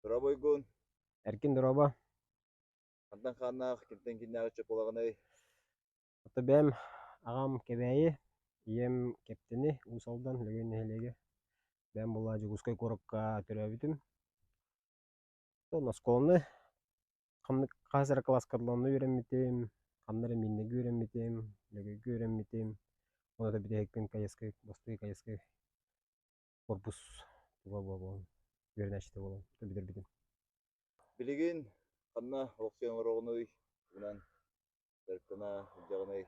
Дорообо Уйгун, Эркин дорообо. хантан хааннаах, кимтэн кимнээҕи чоппулаҕыный? Ото бэйэм аҕам Кэбээйи, ийэм Кэптэни, Уус Алдан, Лөгөй нэһилиэгэ. Бэйэм буолла Дьокуускай куоракка төрөөбүтүм. Онтон оскуоланы ханнык хаһыс эрэ кылааска онно үөрэммитим, ханна эрэ Миннэгэ үөрэммитим, Лөгөйгө үөрэммитим. Уонна бүтэһикпин Каескай, бастакы Каескай корпус туга буолуон үөрэнээччитэ буолан бүтэрбитим. Билигин ханна олохсуйан олороҕунуй? Тугунан дьарыктана сылдьаҕыный?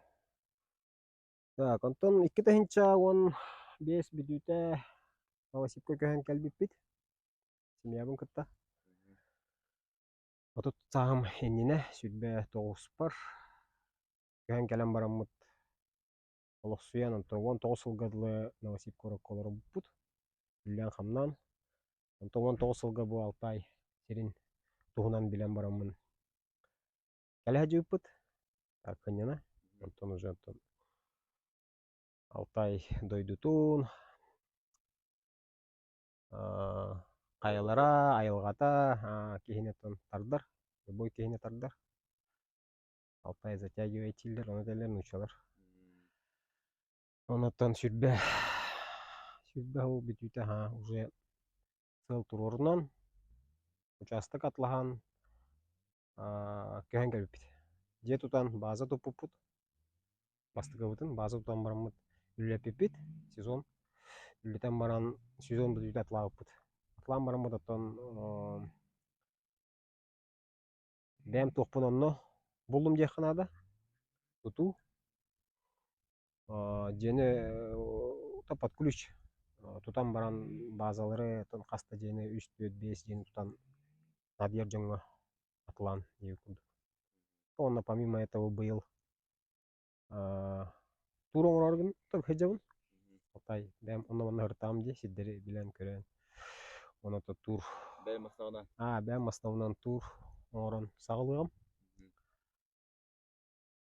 Так, онтон 2015 бүтүүтэ Новосибка көһөн кэлбиппит семьябын кытта. 30 сааһым иннинэ 29-пар көһөн кэлэн бараммыт олохсуйан, онтон 19 сылга дылы Новосиб куоракка олорбуппут, үлэлээн-хамнаан. Онтон 19 сылга бу Алтай сирин туһунан билэн бараммын кэлэ сылдьыбыппыт, кынньана. Онтон уже онтон Алтай дойдутун, хайалара, айылҕата киһини оттон тардар, любой киһини тардар. Алтай затягивает дииллэр, ону этэллэр нууччалар. Онуттан 20 сыл бүтүүтэ аһаа уже сыл туруорунан, учаастак атлаһан көһөн кэлбиппит. Дьиэ тутан бааза туппуппут. Бастакыбытын бааза тутан бараммыт үлэлэппиппит сезон. Үлэлэтэн баран сезон бүтүүтэ атлаабыппыт. Атлаан бараммыт оттон Бэйэм туохпун онно буллум диэххэ наада. Тутуу. Дьиэни под ключ тутан баран базалары оттон хас да дьиэни үс, түөрт, биэс дьиэни тутан наадыйар дьоҥҥо атылаан диэбит курдук. Уонна помимо этого быйыл Туур оҥорооргун сылдьабын. Алтай бэйэм онно-манна сырытаҕым дии, сирдэри билэн-көрөн. Онон туур Бэйэм основынан. Аа, бэйэм основынан туур оҥорон саҕалыаҕым.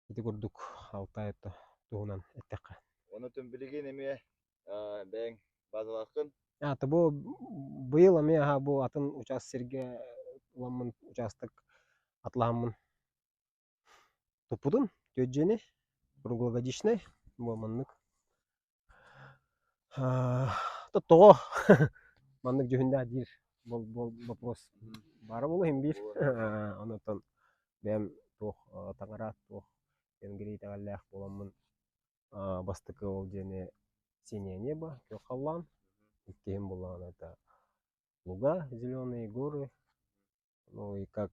Ити курдук Алтай туһунан эттэххэ. Онон билигин эмиэ бэйэҥ базалааххын? А, бу быйыл эмиэ аһа бу атын участ сиргэ ыламмын учаастак атлаһаммын Туппутум түөрт дьиэни круглогодичнай бу маннык тоҕо маннык дьүһүннээх диир вопрос баара буолуо иһин биир онтон бэйэм туох таҥара туох тенгри итэҕэллээх буоламмын бастакы ол дьиэни синее небо күөх халлаан иккиһин буоллаҕына это луга зеленые горы Ну и как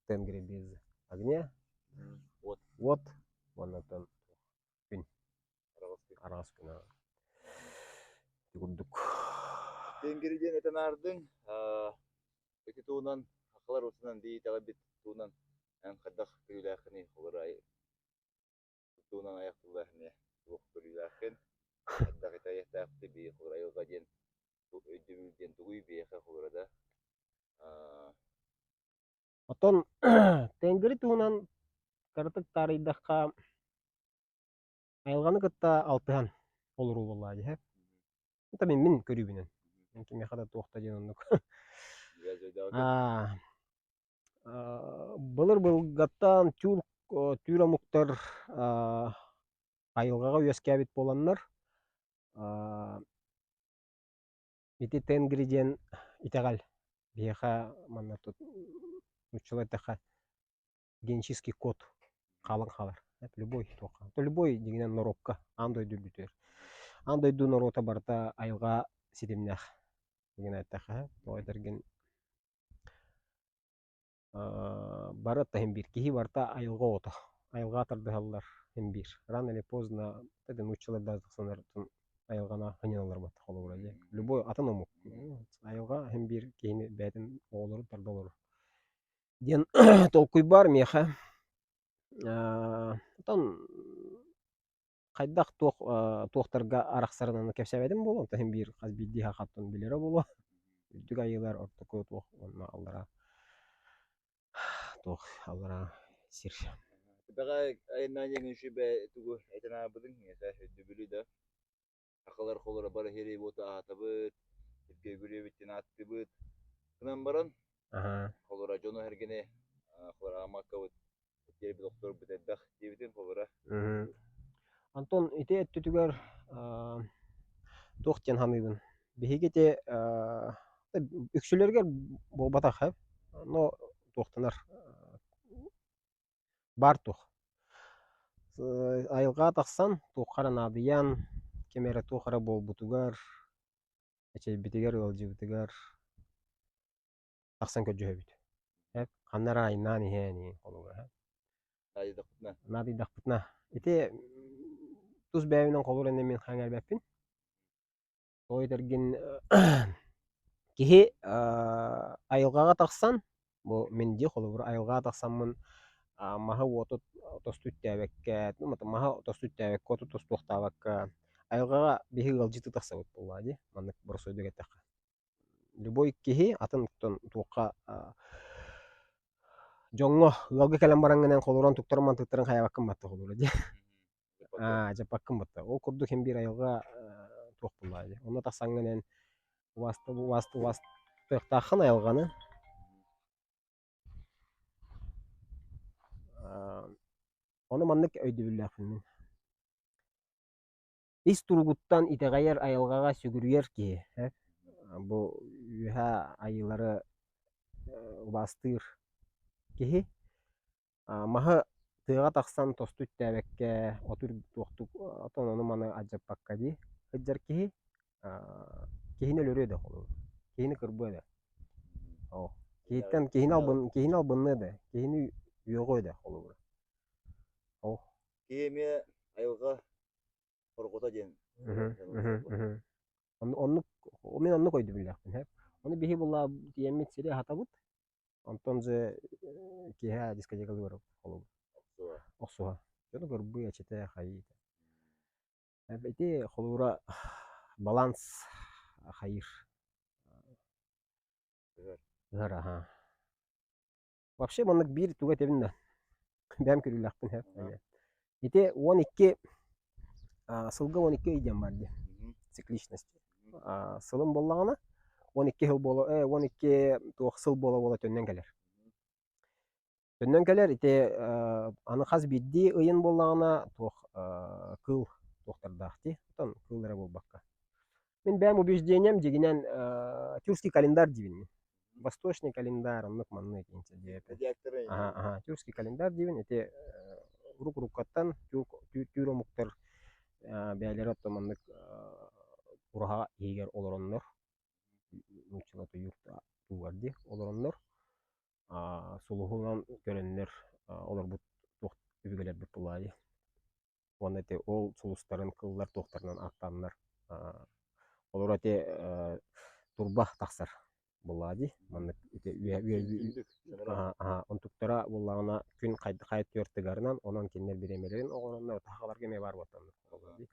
Тенгри без огня. Вот. Вот. Уонна оттон күн. Араас күн. Ити курдук. Тенгри диэн этэн аардыҥ. Ити туһунан сахалар устунан дии итэҕэйбит туһунан эн хайдах көрүүлээххиний? Холобура туһунан айах тыллаах эмиэ туох көрүүлээххин? Хайдах итэҕэйиэхтээхпитий бии холобура айылҕа диэн өйдөбүл диэн тугуй биһиэхэ холобура да Оттон Тенгри туһунан кыратык таарыйдахха, айылҕаны кытта алтыһан олоруу буоллаҕа дии, Это мин көрүүбүнэн. Кимиэхэ да туох да диэн оннук. Былыр былыргаттан түүр түүр омуктар айылҕаҕа үөскээбит буоланнар Ити Тенгри диэн итэҕэл биһиэхэ манна нууччалыы эттэххэ генетический код хаалан хаалар. Любой туохха, любой дьиҥинэн норуокка аан дойду үрдүтүгэр. Аан дойду норуота барыта айылҕа ситимнээх дьиҥинэн эттэххэ, тоҕо этэргин Бары иһин биир киһи барыта айылҕа оҕото, айылҕаҕа тардыһаллар иһин биир. Рано или поздно это нууччалар да айылҕаны сынньаналлар холобура дии. Любой атын омук айылҕа иһин биир киһини бэйэтин оҕолорун тарда олорор диэн толкуй баар миэхэ. Оттон хайдах туох туохтарга арахсарынан кэпсээбэтим буолуо, онтон иһин биир хас биирдии хаттан билэрэ буолуо. Үрдүк айыылар ортоку туох уонна аллараа туох аллараа сир. Бэҕэ айаннаан диэҥин сүбэ тугу этэн аабытыҥ эһэ өйдөбүлү да сахалар холоро бары сири-уоту аһатабыт, сиргэ үгүрүөбүт диэн ааттыыбыт. Гынан баран, Аһаа. холобура дьону эргини холобура аамаккабыт тиэрбит охторбут элбэх диэбитин холобура. Мгм. Антон ити өттүтүгэр аа, туох диэн саныыбын? Биһиги ити аа, үксүлэригэр буолбатах ээ, но туохтанар баар туох. Айылҕа тахсан туохха эрэ наадыйан, ким эрэ туох эрэ буолбутугар, эчэйбитигэр, ыалдьыбытыгар тахсан көрдьүһэбит. Эп ханна эрэ айаннаан иһэн иһин холобура. Наадыйдахпытына. Наадыйдахпытына. Ити тус бэйэбинэн холобур иннэ мин хаҥ эрбэппин. Ол этэргин киһи айылҕаҕа тахсан, бу мин дии холобур айылҕаҕа тахсаммын маһы уоту тосту үттээбэккэ, маһы тосту үттээбэккэ, уоту тостуохтаабакка айылҕаҕа биһиги ыалдьыты тахсабыт буоллаҕа дии, маннык боростуойдук эттэххэ. Любой киһи атын туохха дьоҥҥо ыалга кэлэн бараҥҥынан холууран туттарын мантыктарын хайаабаккын батта холуура дии. Аа, дьаппаккын батта. Ол курдук син биир айылҕа туох буоллаҕа дии. Онно тахсаҥҥын эн убааста убааста убаастыахтааххын айылҕаны. Ону маннык өйдөбүллээхпин мин. Ис туругуттан итэҕэйэр айылҕаҕа сүгүрүйэр киһи э бу үөһээ айыылары убаастыыр киһи маһы тыаҕа тахсан тосту үттээбэккэ оту туохтук отон ону-маны алдьаппакка дии сылдьар киһи киһини өлөрүө да холобур киһини кырбыа да оо киһиттэн киһини албын киһини албынныа да киһини үөҕүө да холобура оо Киһи эмиэ айылҕа хорҕото диэн Оннук мин оннук өйдөбүллээхпин һэ. Ону биһи була тиийэммит сири аһатабыт. Онтон же киэһэ дискотекалыы барабыт холобур. Охсуһа. Дьону көрбүй эчэтэ хайыы. Ити холобура баланс хайыыр. Ыһар аха. Вообще маннык биир тугу этэбин да бэйэм көрүүлээхпин һэ эмиэ. Ити 12 сылга 12 ый диэн баар дии цикличность. Сылым буоллаҕына 12 сыл буола э 12 туох сыл буола-буола төннөн кэлэр. Төннөн кэлэр ити аны хас биирдии ыйын буоллаҕына туох кыыл туохтардаах дии. Оттон кыыл эрэ буолбакка. Мин бэйэм убеждением дьигинэн тюркский календарь диибин мин. Восточный календарь оннук маннык инчэ диэбит. Аха, аха, тюркский календарь диибин ити урук-уруккаттан түүр омуктар бэйэлэрэ оттон маннык ураһа иһигэр олороннор нууччалата юрта туугар дии олороннор сулуһунан көрөннөр олорбут туох өбүгэлэрбит буоллаҕа дии. Уонна ити ол сулустарын кыллар туохтарынан ааттааннар олору ити турба тахсар буоллаҕа дии. Маннык ити онтуктара буоллаҕына күн хайа түөрт тыгарынан онон кинилэр бириэмэлэрин оҕороннор сахаларга эмиэ баар буолтаннар дии.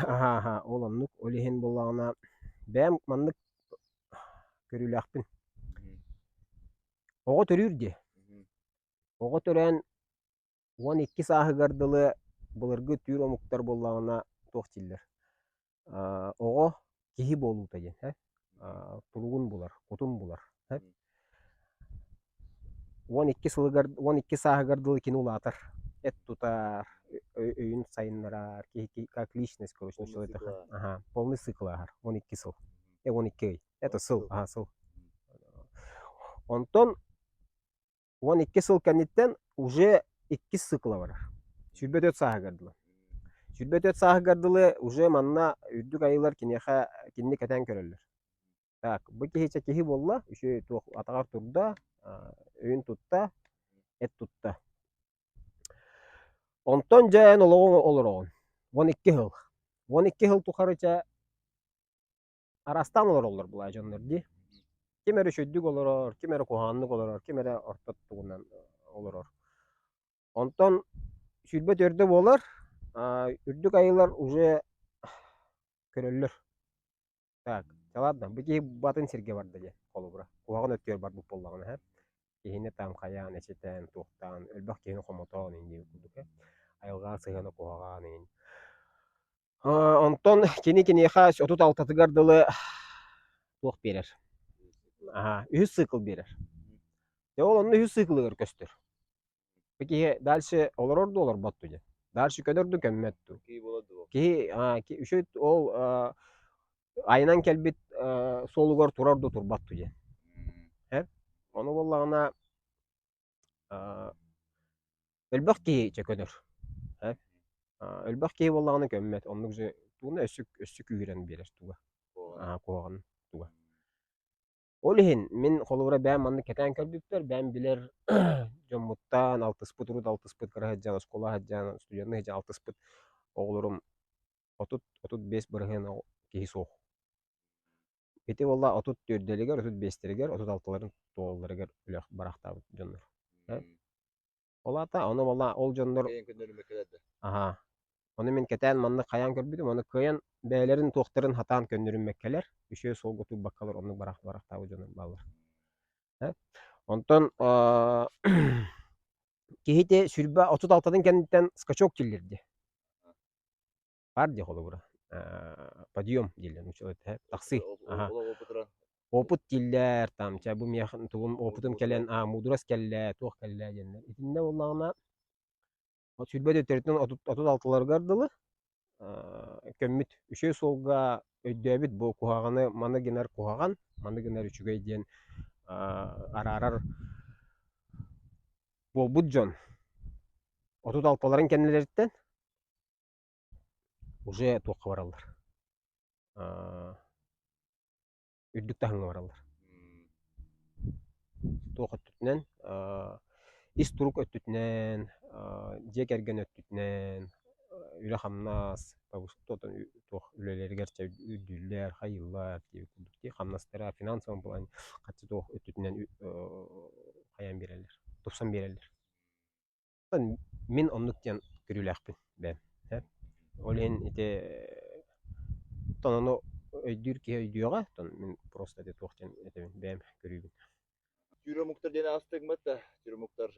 Аха ол оннук ол иһин буоллаҕына бэйэм маннык көрүүлээхпин. Оҕо төрүүр дии. Оҕо төрөөн 12 сааһыгар дылы былыргы түүр омуктар буоллаҕына туох дииллэр оҕо киһи буолуута диэн э туругун булар, кутун булар э 12 сылыгар 12 сааһыгар дылы кини улаатар, эт тутар, өйүн сайыннарар, киһи как личность короче ага полный цикл ааһар 12 сыл 12 ый это сыл ага сыл онтон 12 сыл кэнниттэн уже иккис цикла барар. 24 сааһыгар дылы. 24 сааһыгар дылы уже манна үрдүк айыылар киниэхэ кинини кэтээн көрөллөр. Так, бу киһи киһи буолла, үчүгэй туох атаҕар турда, өйүн тутта, эт тутта. Онтон дьэ эн олоҕуҥ олороҕун. 12 сыл. 12 сыл тухары чэ Араастаан олороллор былаа дьоннор дии. Ким эрэ үчүгэйдик олорор, ким эрэ куһаҕаннык олорор, ким эрэ орто тугунан олорор. Онтон 24 буолар, үрдүк айыылар уже көрөллөр. Так, ладно, бу киһи батын сиргэ барда диэн холобура. Куһаҕан өттүгэр барбыт буоллаҕына һэ. Киһини там хайаан, эчэтээн, туохтаан, элбэх киһини хомотоон иин диэбит курдук э. Айылҕаҕа сыһыана куһаҕан иин. Онтон кини киниэхэ 36-тыгар дылы туох биэрэр? Аха, үһүс цикл биэрэр. Дьэ ол онно үһүс циклыгар көстөр. Бу киһи дальше олорор дуу, олорбот дуу диэн. Дальше көнөр дуу, көммөт дуу. Киһи буолар дуу. Киһи үчүгэй ол айынан кэлбит суолугар турар дуу, турбат дуу диэн. Э? Ону буоллаҕына Өлбөх киһи чэ көнөр. Э? Өлбөх киһи буоллаҕына көммөт. Оннук же тугуна өссө өссө күүһүрэн биэрэр туга. Аа куһаҕан туга. Ол иһин мин холобура бэйэм маннык кэтээн көрбүппэр, бэйэм билэр дьоммуттан алтыспыт, урут алтыспыт кыра сылдьан, оскуола сылдьан, студенныы сылдьан алтыспыт оҕолорум 30-35% киһи суох. Ити буолла 34-лэригэр, 35-тэригэр, 36-ларын туолалларыгар үлэх барахтаабыт дьоннор. Ол аата, ону буолла ол дьоннор Кыайан көннөрүмэккэлэр да. Аһаа. Ону мин кэтээн маннык хайаан көрбүтүм, ону кыайан бэйэлэрин туохтарын хатаан көннөрүммэккэлэр, үчүгэй суолга турбаккалар оннук барах барахтаабыт дьоннор бааллар. Э? Онтон киһи сүрбэ 36-тын кэнниттэн скачок киллэрди. Баар дии холобура. Подъем дииллэр нууччалыы тахсыы. Опыт дииллэр, там чэ бу миэхэ тугум опытым кэлэн аа мудрас кэллэ, туох кэллэ диэннэр. Итиннэ буоллаҕына сүүрбэ төттөрүтүн 36-ларыгар дылы көммүт үчүгэй суолга өйдөөбүт бу куһаҕаны маны гынар куһаҕан, маны гынар үчүгэй диэн араарар буолбут дьон 36-ларын кэннилэриттэн Уже туохха бараллар үрдүк таһымҥа бараллар. Туох өттүтүнэн ис турук өттүтүнэн, дьиэ кэргэн өттүтүнэн, үлэ-хамнас туох үлэлэригэр үрдүүллэр, хайыыллар диэбит курдук дии хамнастара финансовом плане хаччы туох өттүтүнэн хайаан биэрэллэр, тупсан биэрэллэр. Мин оннук диэн көрүүлээхпин бэйэм. Ол иһин ити оттон ону өйдүүр киһи өйдүөҕэ, оттон мин просто ити туох диэн этэбин бэйэм көрүүбүн. Түүр омуктар диэн аастыгмыт да, түүр омуктар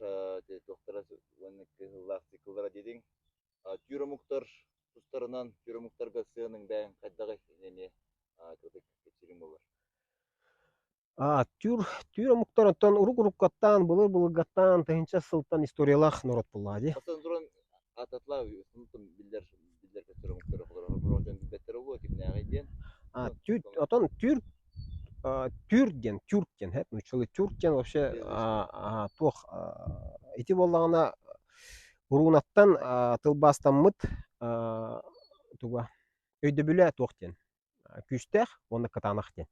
туохтара уонна кыһыллаах цикллара диэтиҥ. Түүр омуктар тустарынан, түүр омуктарга сыаныҥ бэйэҥ хайдаҕый эмиэ кырдык кэпсиириҥ буоллар. А, түүр, түүр омуктар оттон урук-уруккаттан, былыр-былыргаттан тыһыынча сылтан историялаах норуот буоллаҕа дии. Бастатан туран, ататла биллэр биллэр көстөр омуктары холоро дьон билбэттэрэ буолуо кимнээҕий диэн. А, түүр, отон түүр түүр диэн, тюрк диэн, һэп, нууччалыы тюрк диэн вообще туох ити буоллаҕына уруунаттан тылбаастаммыт туга өйдөбүлэ туох диэн күүстээх уонна кытаанах диэн.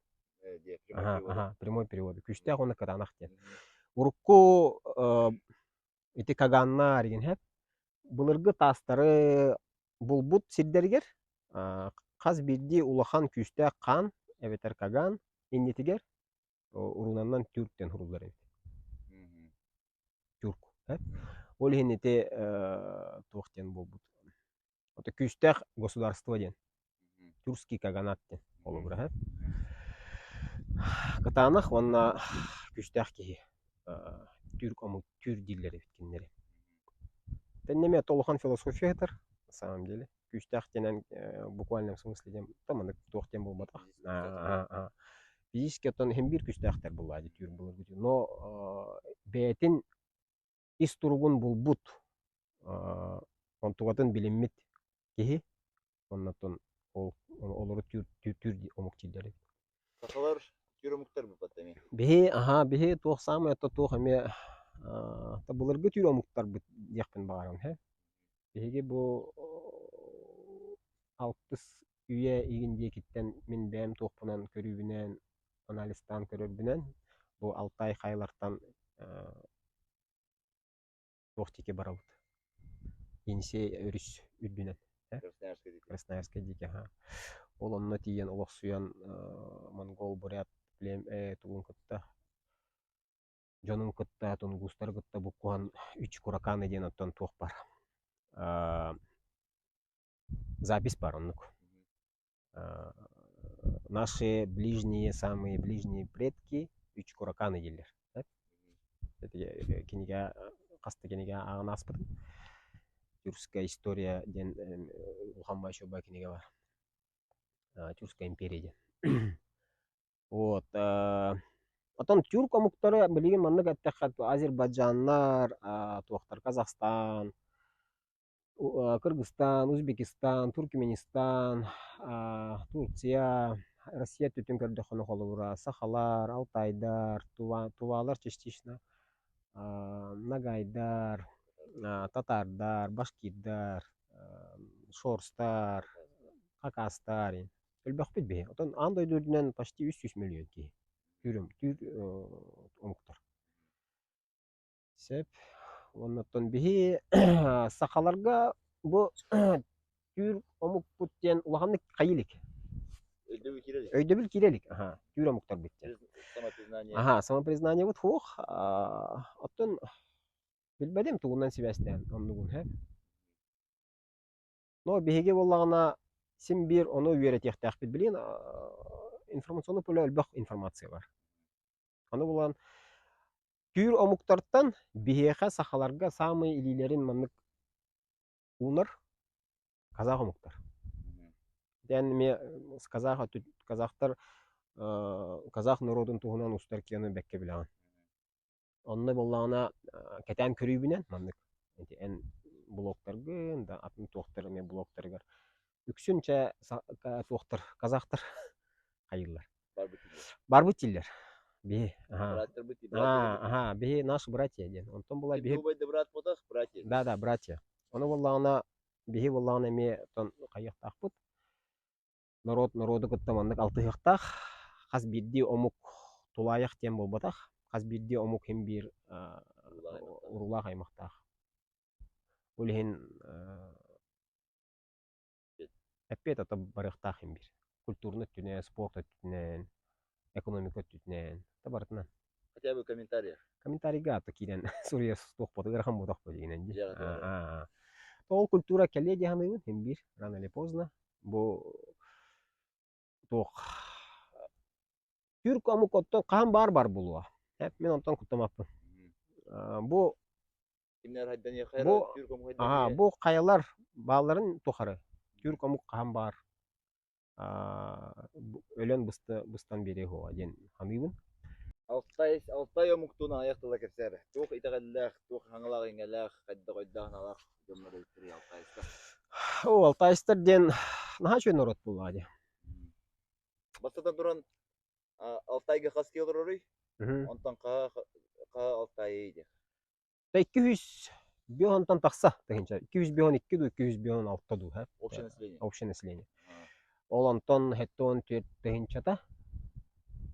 Аха, аха, прямой перевод. Күүстээх уонна кытаанах диэн. Урукку ити Каганнар деген һэп былыргы таастары булбут сирдэригэр хас биирдии улахан күүстээх хаан эбэтэр Каган иннитигэр урунаннан тюрк диэн суруллар эбит. Тюрк. Ол иһин ити туох диэн буолбут. Это күүстээх государство диэн. Тюркский каганат диэн холобура. Кытаанах уонна күүстээх киһи. Түүр омук түүр дииллэр эбит кинилэри. Тэннэме это улахан философия этэр, на самом деле. Күүстээх диэн буквальном смысле диэн маннык туох диэн буолбатах. Физически оттон иһин биир күүстээхтэр буоллаа дии түүр былыргы. Но бэйэтин ис туругун булбут, онтугатын билиммит киһи оннотон ол олору түүр түүр омук дииллэр эбит. Сахалар түүр омуктар буппат эмиэ. Биһи аһаа биһи туох саамай ото туох эмиэ былыргы түүр омуктарбыт диэхпин баҕарабын һэ. Биһиги бу алтыс үйэ игин диэкиттэн мин бэйэм туохпунан көрүүбүнэн анализтаан көрөрбүнэн бу Алтай хайлартан туох диэки барабыт Енисей өрүс үрдүнэн Красноярскай диэки. Красноярскай диэки аһаа. Ол онно тиийэн олохсуйан монгол, бурят тугун кытта дьонун кытта тунгустары кытта буккуһан үч кураканы диэн оттон туох бар запись бар оннук Наши ближние, самые ближние предки үч кураканы дииллэр. Кинигэ хас да кинигэ ааҕан ааспытым. Тюркская история диэн улахан баай кинигэ бар. Тюркская империя диэн. Вот. Оттон тюрк омуктары билигин маннык эттэххэ азербайджаннар, туохтар Казахстан, Кыргызстан, Узбекистан, Туркменистан, Турция, Россия өттүттэн көрдөххүнэ холобура сахалар, алтайдар, тувалар частично, нагайдар, татаардар, башкирдар, шорстар, хакастар элбэхпит биһи. Оттон аан дойду үрдүнэн почти 300 миллион киһи түүр, түүр омуктар. Сөп. Оннуттан биһи сахаларга бу түүр омукпут диэн улаханнык хайыы илик. Өйдөбүл киирэ илик. Өйдөбүл киирэ илик. Аха, түүр омуктарбыт диэн. Самопризнание. Аха, самопризнаниебыт суох. Оттон билбэтим тугунан сибээстээн оннугун һэ. Но биһиги буоллаҕына син биир ону үөрэтиэхтээхпит. Билигин информационный поле элбэх информация бар. Аны булан Түүр омуктартан биһиэхэ сахаларга саамай илиилэрин маннык уунар казах омуктар. Дээн эмиэ казах казахтар казах норуотун туһунан устар киэни бэккэ билэҕин. Онно буоллаҕына кэтээн көрүүбүнэн маннык ити эн блогтаргын да атын туохтар эмиэ блогтарыгар үксүн чэ туохтар казахтар хайыыллар. Барбыт дииллэр. Барбыт дииллэр. Биһи, аха. Бырааттарбыт братья. Аха, биһи наши братья диэн. Онтон була биһи... Дубайда брат буолтах, братья. Да, да, братья. Ону буоллаҕына, биһи буоллаҕына эмиэ оттон хайыахтаахпыт. Норуот норуоту кытта маннык алтыһыахтаах. Хас биирдии омук тулаайах диэн буолбатах. Хас биирдии омук син биир уруулаах аймахтаах. Ол иһин Эппиэт ото барыахтаах иһин биир. Культурный өттүнэн, спорт өттүнэн, экономика өттүнэн, да барытынан. Хотя бы комментариях. Комментарийга ата киирэн суруйа туохпут ыарахан буотахпыт дигинэн дии. Ол культура кэлиэ дии саныыбын син биир рано или поздно. Бу туох түрк омук оттон хаһан баар бар буолуо. Мин онтон куттамаппын. Бу Кимнэр хайданыахха Бу түүр омук аһаа, хайданыа бу хайалар баалларын тухары түүр омук хаһан баар өлөн быста быстан биэриэ суоҕа диэн саныыбын. Алтай Алтай омуктуун аҕыйах тыла кэпсээр. Туох итэҕэллээх, туох хаҥалаах-иҥэлээх, хайдах өйдөөх-санаалаах дьоннор эбиттэрий алтайстар? О, алтайстар диэн наһаа үчүгэй норуот буоллаҕа дии. Бастатан туран, Алтайга хас киһи олороруй? Онтон хаһа хаһа Алтайый диэх. 205 онтон тахса тыһыынча 252 дуу 256 дуу һэ Общее население. общее население. Ол онтон 74 тыһыынчата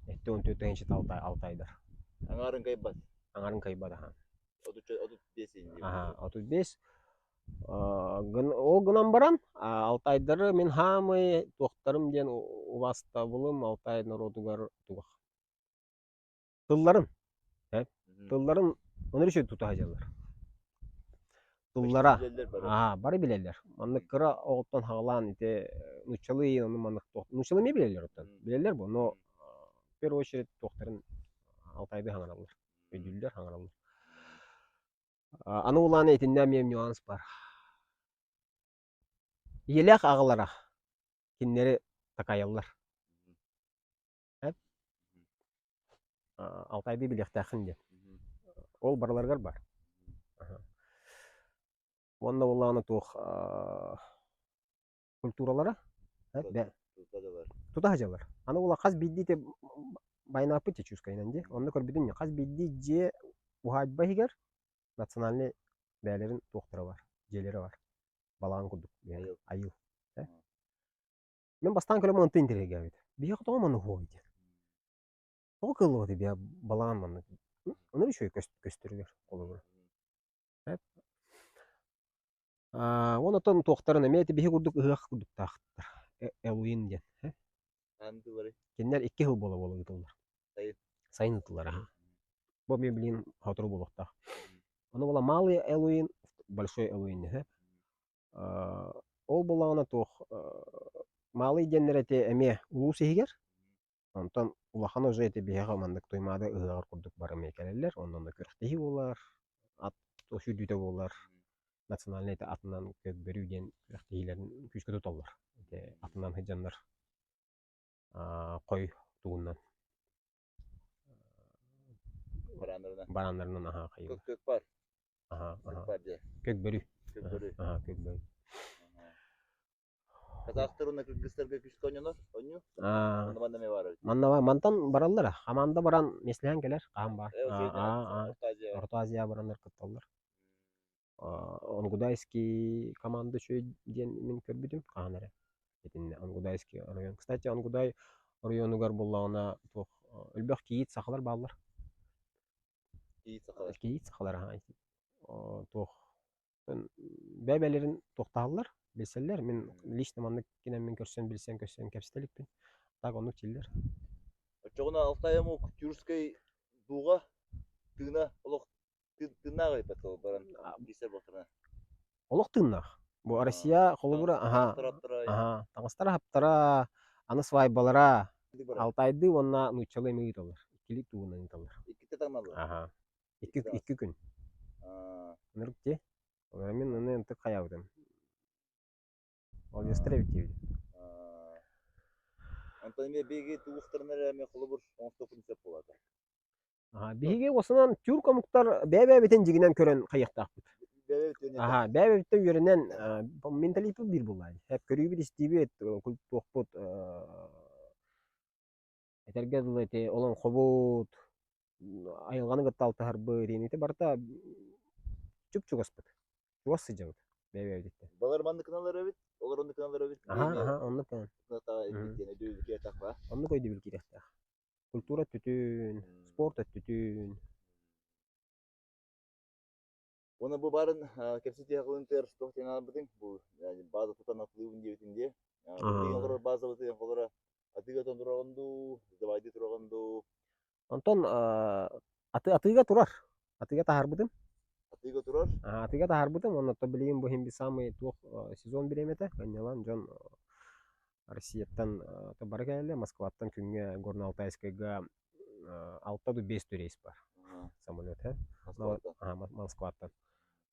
74 тыһыынчата алтай алтайдар. Аҥаарын кыайбат. Аҥарын кыайбат аха. 35 инди. Аха 35. Ол гынан баран алтайдары мин хаамый туохтарым диэн убастабылым алтай норуотугар туох Тылларын, тылларын ону үчүгэй тута сылдьаллар. Тыллара, аа, бары билэллэр. Маннык кыра оҕоттон хаҕалаан ити нууччалыы ону маннык туох нууччалыы эмиэ билэллэр оттон. Билэллэр бу, но в первую очередь туохтарын алтайды хаҥараллар, өйдүүллэр, хаҥараллар. Аны улаана итиннэ эмиэ нюанс бар. Ийэлээх аҕалара кинилэри такайаллар. Алтайды билиэхтээххин диэн. Ол барыларыгар бар. Уонна буоллаҕына туох культуралара тута сылдьаллар. Аны була хас биирдии ити байнааппыт чечускайынан дии. Онно көрбүтүм хас биирдии дьиэ уһаайба иһигэр национальнай бэйэлэрин туохтара бар, дьиэлэрэ бар. Балаҕан курдук айыл. Мин бастаан кэлэн онтон интэриэһиргээбит. Биһиэхэ тоҕо маннык уһуой диэн. Тоҕо кыаллыбатый биһиэхэ балаҕан маннык. Ону үчүгэй көстөрүгэр холобура. Уон оттон туохтарын эмиэ ити биһи курдук ыһыах курдуктаахтар. Элуин диэн. Кинилэр икки сыл буола-буола ыытыллар. Сайын. Сайын ыытыллар аха. Бу эмиэ билигин сотору буолуохтаах. Ону буола малый Элуин, большой Элуин диэн. Ол буоллаҕына туох Маалый диэннэр ити эмиэ улуус иһигэр, онтон улахан уже ити биһиэхэ маннык Туймаада ыһыаҕар курдук бары эмиэ кэлэллэр, онно онно күрэхтэһии буолар, ат сүүрдүүтэ буолар, национальнай ити атынан көрбөрүү диэн күрэхтэһиилэрин күүскэ туталлар. Ити атынан сылдьаннар хой тугунан. Барааннарынан. Барааннарынан аһаа хайыылар. Көк көк бар. Аһаа, Көк аһаа. бар дии. Көк бөрү. Көк бөрү. Аһаа, көк бөрү. Казахтар уонна кыргызтарга күүскэ оонньонор, оонньуу. Аа, Онно манна эмиэ баар эбит. манна мантан бараллар. Хамаанда баран миэстэлэһэн кэлэр. Хаһан баар. Э, Аа, аа, Орто Азия. Орто Азия бараннар кытталлар. Онгудайский команда үчүгэй диэн мин көрбүтүм хаһан эрэ. Итиннэ Онгудайский оройуон. Кстати, Онгудай оройуонугар буоллаҕына туох элбэх кийиит сахалар бааллар. Кийиит сахалар. Кийиит сахалар аһаа. Туох бэйэ-бэйэлэрин туохтаһаллар, билсэллэр. Мин лично маннык кинэммин көрсөн, билсэн, көрсөн кэпсэтэ иликпин. Так оннук дииллэр. Оччоҕуна Алтай омук тюркскай дууга тыына олох Тыыннаах ыйбат баран билсэр буолтарына. Олох тыыннаах. Бу Россия холобура аһаа аһаа таҥастара-хаптара, аны свадьбалара алтайдыы уонна нууччалыы эмиэ ыыталлар. Иккилии тугунан ыыталлар. Иккитэ таҥналлар. Аһаа. Икки икки күн. Ынырык дии. Мин аны ынтык хайаабытым. Молодецтар эбит диэбитим. Онтон эмиэ биһиги тугухтарына эрэ эмиэ холобур оҥостуохпутун сөп буолаата. Биһиги осунан тюрк омуктар бэйэ-бэйэбитин дьигинэн көрөн хайыахтаахпыт. Аха, бэйэ-бэйэбиттэн үөрэнэн менталитет биир буоллаа. Көрүүбүт, истиибит, туохпут этэргэ дылы ити олоҥхобут, айылҕаны кытта алтыһарбыт, ити барыта чуп-чугаспыт. Чугас сылдьабыт бэйэ-бэйэбититтэн. Балар маннык гыналлар эбит, олор оннук гыналлар эбит. Аха, аха, оннук гынан. Оннук өйдөбүл киириэхтээх. Культура өттүтүн, спорт өттүтүн. Уонна бу баарын кэпсэтиэх ылынтыар туох диэн аалбытыҥ бу база тутан атылыыбын диэбитин дии. Билигин олорор базабытын холоро атыыга тураҕын дуу, сдавайдыы тураҕын дуу? Онтон атыыга турар. Атыыга таһаарбытым. Атыыга турар? Атыыга таһаарбытым. Уонна билигин бу иһин самый туох сезон бириэмэтэ. Кынньалан дьон Россияттан бары кэлэллэр, Москваттан күҥҥэ Горно-Алтайскайга алта дуу биэс рейс бар самолет э Москваттан.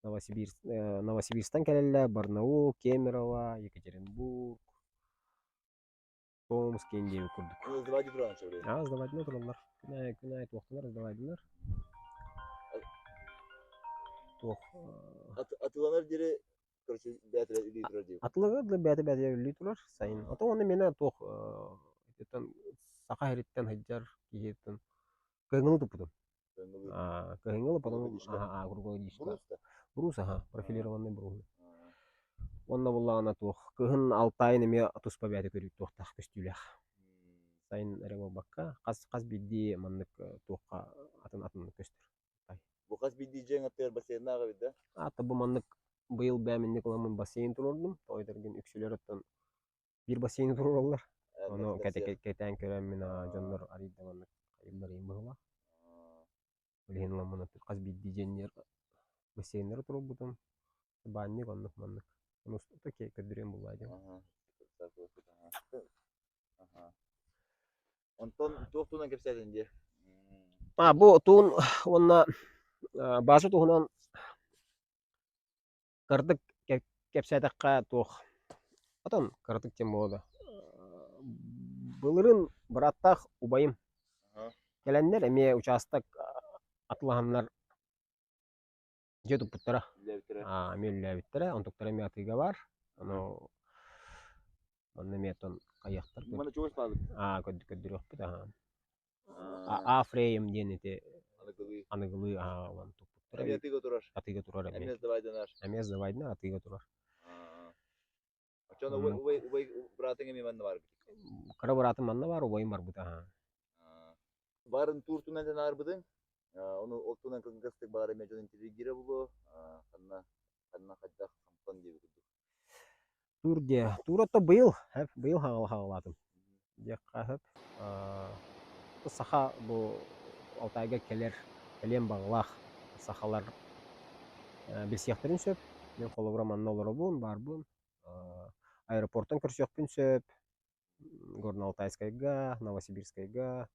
Новосибирск Новосибирстан кэлэллэр Барнаул, Кемерово, Екатеринбург, Томск диэбит курдук. Сдавайте туран А, сдавайте тураллар. Күн аайы күн аайы туохтанар сдавайдылар. Туох Атыыланар диэри короче, бэйэтэ үлүү турар диэбит. Атылыгы да бэйэтэ бэйэтэ үлүү турар сайын. Ото уонна миэнэ туох ититтэн саха сириттэн сылдьар киһиттэн кыһыҥҥылы туппутум. Кыһыҥҥылы потом круглогодичка. Брус аха, профилированный брус. Уонна буллаҕына туох кыһын Алтайын эмиэ туспа бэйэтэ көрүү туохтаах көстүүлээх. Сайын эрэ буолбакка хас хас биирдии маннык туохха атын атын көстөр. Бу хас биирдии дьиэҥ аттыгар бассейннаах эбит да? Аата бу маннык быйыл бэйэм инник ыламмын бассейн туруордум. Тоҕо диэтэргин үксүлэр оттон биир бассейны туруораллар. Ону кэтээн көрөн мин дьоннор арыйда маннык хайыллар быһыылаах. Ол иһин ыламмын хас биирдии дьиэннэр бассейннары туруорбутум. Баанньык оннук маннык. Ону көрдөрүөм буоллаа диэн. Онтон туох туһунан кэпсээтин диэ? А бу туун уонна бааза туһунан кырдык кэпсээтэххэ туох отон кыратык диэн буолуо да былырыын бырааттаах убайым кэлэннэр эмиэ учаастак атылаһаннар Дьиэ туппуттара. Үллээбиттэрэ. Аа, эмиэ үллээбиттэрэ. Онтуктара эмиэ атыыга баар. Ону манна эмиэ оттон хайыахтар Манна чугас баалык. Аа, көрдөрүөхпүт аһаан. А-фрейм диэн ити Аныгылыы. аныгылыы аһаа ылан туппуттара. Эмиэ атыыга турар. Атыыга турар эмиэ. Эмиэ сдавайданар. Эмиэ сдавайданар атыыга турар. Оччоно убай убай убай быраатыҥ эмиэ манна баар эбит. Кыра быраатым манна баар, убайым барбыта аһаа. Баарын тууртунан этэн аарбытыҥ. Ону ол туһунан кылгастык баҕар эмиэ дьон интеллигиирэ буолуо. Ханна ханна хайдах хамтан диэбит курдук. Тур диэ. Тур ото быйыл, быйыл хаҕалаатым. Диэххэ сөп. Саха бу Алтайга кэлэр, кэлиэн баҕалаах сахалар билсиэхтэрин сөп. Мин холобура манна олоробун, баарбын. Аэропортан көрсүөхпүн сөп. Горно-Алтайскайга, Новосибирскайга,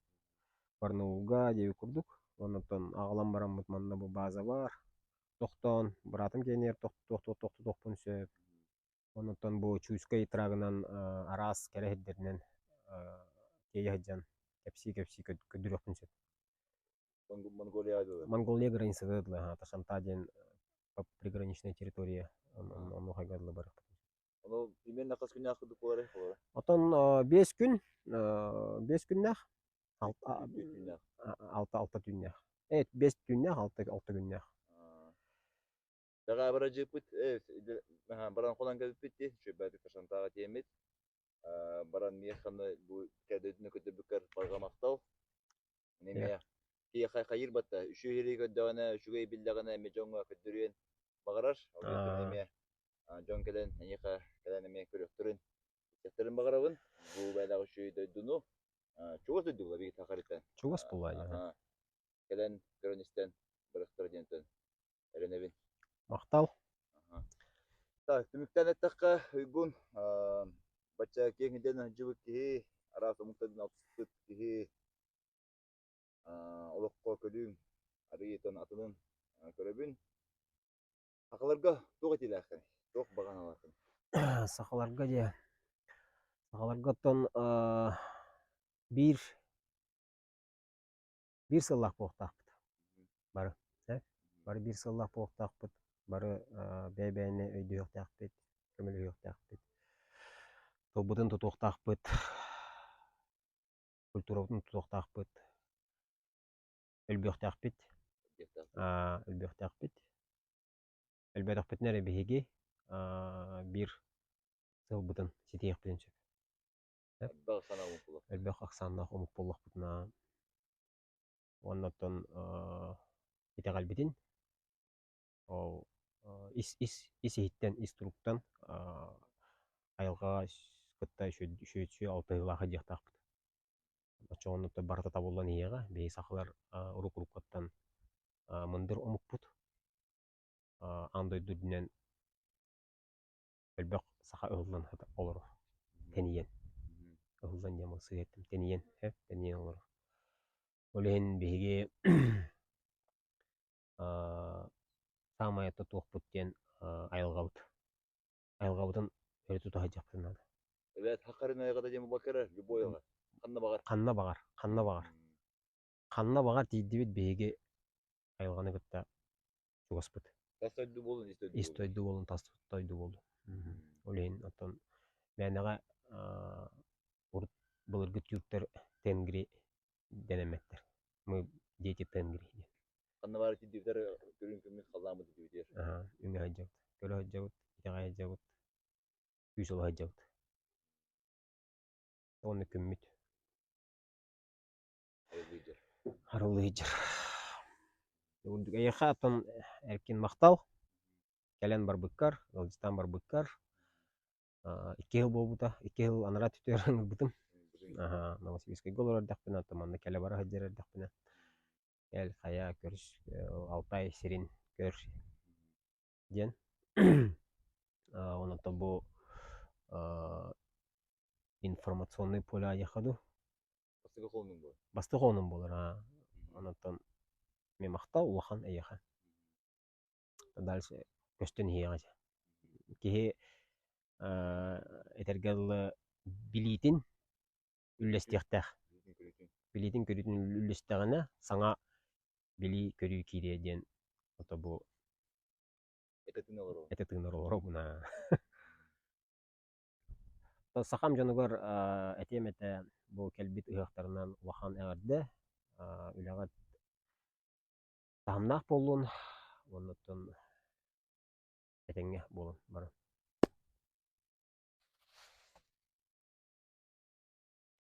Барнаулга диэбит курдук. Онтон аҕалан бараммыт манна бу база баар. Тохтоон, быраатым киэнигэр тохтуохпун сөп. Онтон бу Чуйскай трагынан араас кэрэ сирдэринэн тиэйэ сылдьан кэпсии-кэпсии көрдөрүөхпүн сөп. Монголия дылы. Монголия границата дылы, Ташанта диэн приграничная территория, онуохайга дылы барыахпыт. Ону примерно хас күннээх курдук буоларый холоро? Отон 5 күн, 5 күннээх, алта түүннээх. 5 түүннээх, алта күннээх. Бэҕээ барадьыыппыт, баран хонон кэлбиппит дии, үчүгэйбээтик Ташантааҕа тиэммит. Баран миэхэ бу кэрдэтини көрдөрбүккэр барҕа махтал. Эмиэ киһиэхэ хайыыр батта, үчүгэй иһири көрдөҕүнэ, үчүгэй биллэҕинэ эмиэ дьоҥҥо көрдөрүөн баҕарар. Ол иһин эмиэ дьон кэлэн эйиэхэ кэлэн эмиэ көрүөхтэрин, истиэхтэрин баҕарабын. Бу бэйэлээх үчүгэй дойдуну, чугас дойду була биһиги Сахарыттан. Чугас буолла. Кэлэн көрөн-истэн барыахтара диэнтэн эрэнэбин. Махтал. Так, түмүктээн эттэххэ, Уйгун, бачча киэҥ идэн сылдьыбыт киһи, араас омуктардан алтыспыт киһи, олоххо көрүүҥ арыйытын атынын көрөбүн. Сахаларга туох этиилээххиний? Туох баҕаналааххыный? Сахаларга дьэ, сахаларга оттон биир сыллаах буолуохтаахпыт. Бары. Бары биир сыллаах буолуохтаахпыт. Бары бэйэ-бэйэни өйдүөхтээхпит, көмөлөһүөхтээхпит. Тылбытын тутуохтаахпыт, культурабытын тутуохтаахпыт, өлбүөхтээхпит, өлбүөхтээхпит. Өлбөтөхпүтүнэ эрэ биһиги биир сылбытын ситиһиэхпитин сөп. Элбэх ахсааннаах омук буолуох. Элбэх ахсааннаах омук буоллахпытына уонна оттон итэҕэлбитин ол ис ис ис иһиттэн ис туруктан айылҕаҕа кытта үчүгэй алтыһыылаах диэхтаахпыт. Оччоҕуна барыта табыллан иһиэҕэ. Биһиги сахалар урук-уруккуттан мындыр омукпут. Аан дойду үрдүнэн элбэх саха ыһыллан олорор. Тэнийэн. Ыһыллан диэн сыһыаттым. Тэнийэн, тэнийэн олорор. Ол иһин биһиги саамай тутуохпут диэн айылҕабыт. Айылҕабытын өрө тута сылдьыахпытын наада. Эбээт хахарын айылҕата диэн буолбакка любой айылҕа. Ханна баҕар. Ханна баҕар, ханна баҕар. Ханна баҕар тиийдибит биһиги айылҕаны кытта чугаспыт. Тас дойду буолун, ис дойду Ис дойду буолун, тас дойду буолун. Ол иһин оттон мээнэҕэ урут былыргы тюрктэр тенгри дэнэммэттэр. Мы дети тенгри диэн. Ханна баар тиийдибитэр көрүн күммүт халлааммыт дибитиэр. Үҥэ сылдьабыт, көрө сылдьабыт, итэҕэйэ сылдьабыт, күүс ыла сылдьабыт. Уонна күммүт. Арыллыйдьар. Арыллыйдьар. Үрдүк эйиэхэ оттон эркин махтал. Кэлэн барбыккар, ыалдьытаан барбыккар. 2 сыл буолбута. 2 сыл анараа өттүгэр ыҥырбытым. Новосибирскайга олорор эрдэхпинэ, оттон манна кэлэ-бара сылдьар эрдэхпинэ, кэл, хайа, көрүс, Алтай сирин көр диэн. Онон бу информационный поле диэххэ дуу. Бастакы холонуҥ буолар. Бастакы холонуҥ буолар, аа. Онон мин махтал улахан эйиэхэ. Дальше көстөн иһиэҕэ дьэ. Киһи этэргэ дылы билиитин үллэстиэхтээх. Билиитин көрүүтүн үллэстэҕинэ саҥа билии-көрүү киириэ диэн ото бу Этэ тыынар олоробун. Этэ тыынар олоробун аа. Сахам дьонугар этиэм этэ бу кэлбит ыһыахтарынан улахан эҕэрдэ, үлэҕит таһымнаах буоллун уонна оттон этэҥҥэ буолун бары.